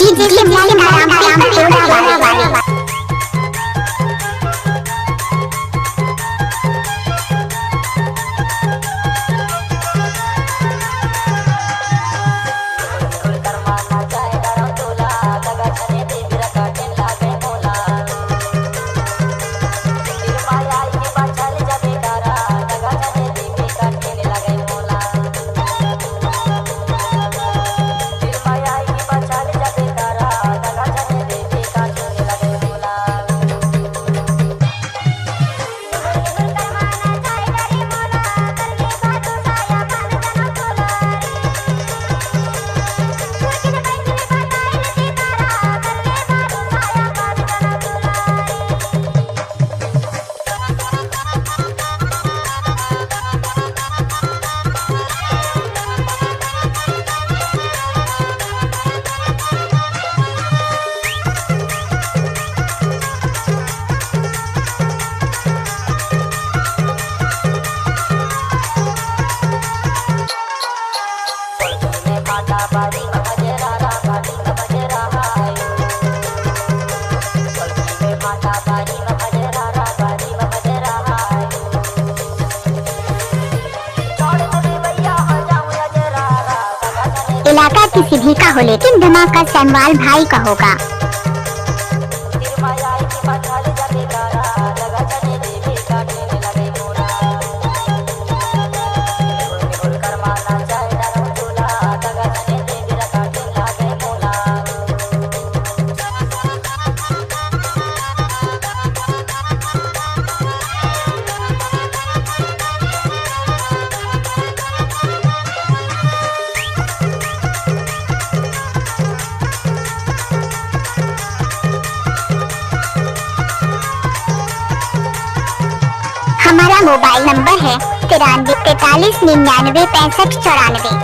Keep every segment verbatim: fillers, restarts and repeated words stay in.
DJ के मलिकार रामपुर टोला वाले। इलाका किसी भी का हो, लेकिन धमाका सैनवाल भाई का होगा। हमारा मोबाइल नंबर है तिरानवे तैंतालीस निन्यानवे पैंसठ चौरानवे।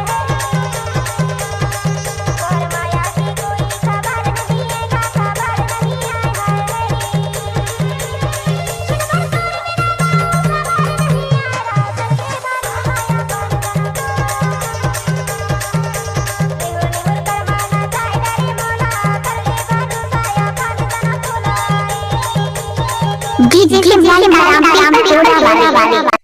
डीजे के मलिकार रामपुर टोला वाले।